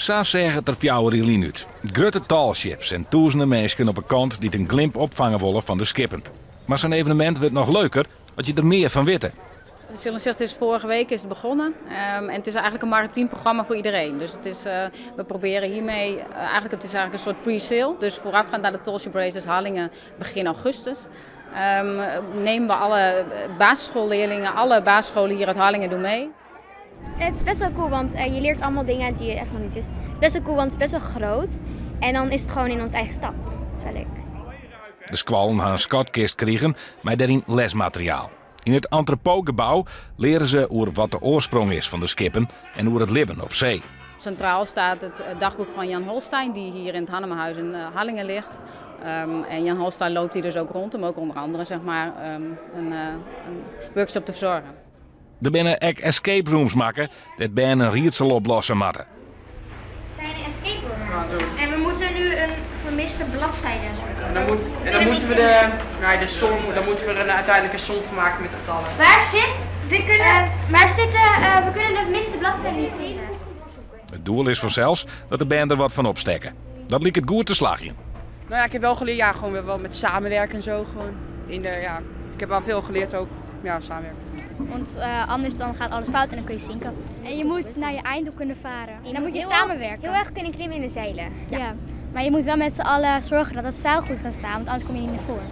Sa seach it der fjouwer jier lyn út. Grutte tallships en tûzenen minsken op 'e kant dy't in glimp opfange wolle fan de skippen. Mar sa'n evenemint wurdt noch leuker as je der mear fan witte. De Sail in Zicht is vorige week is het begonnen en het is eigenlijk een maritiem programma voor iedereen. Dus het is, we proberen hiermee, eigenlijk, het is eigenlijk een soort pre-sail. Dus voorafgaand aan de Tall Ship Races Harlingen begin augustus. Nemen we alle basisschoolleerlingen, alle basisscholen hier uit Harlingen doen mee. Het is best wel cool, want je leert allemaal dingen die je echt nog niet wist. Best wel cool, want het is best wel groot. En dan is het gewoon in onze eigen stad. Dat is wel leuk. De skoallen ha in skatkist krigen mei dêryn lesmateriaal. Yn it entrepotgebou leare se oer wat de oarsprong is fan de skippen en oer it libben op see. Centraal staat het dagboek van Jan Holstein, die hier in het Hannemahuis in Harlingen ligt. En Jan Holstein loopt hier dus ook rond om ook onder andere zeg maar, een workshop te verzorgen. Der binne ek escape rooms makke dêr't bern in riedsel oplosse moatte. We zijn een escape room. En we moeten nu een vermiste bladzijde zoeken. En dan moeten we de, nou, de som, dan moeten we er een uiteindelijk een som van maken met getallen. Waar zit? We kunnen, waar zitten, we kunnen de vermiste bladzijde niet vinden. It doel is fansels dat de bern der wat fan opstekke. Dat liket goed te slagjen. Nou ja, ik heb wel geleerd, ja, gewoon wel met samenwerken en zo. Gewoon in de, ja, ik heb wel veel geleerd ook, ja, samenwerken. Want anders dan gaat alles fout en dan kun je zinken. En je moet naar je einddoel kunnen varen. En dan moet je samenwerken. Heel erg kunnen klimmen in de zeilen. Ja. Ja. Maar je moet wel met z'n allen zorgen dat het zeil goed gaat staan, want anders kom je niet naar voren.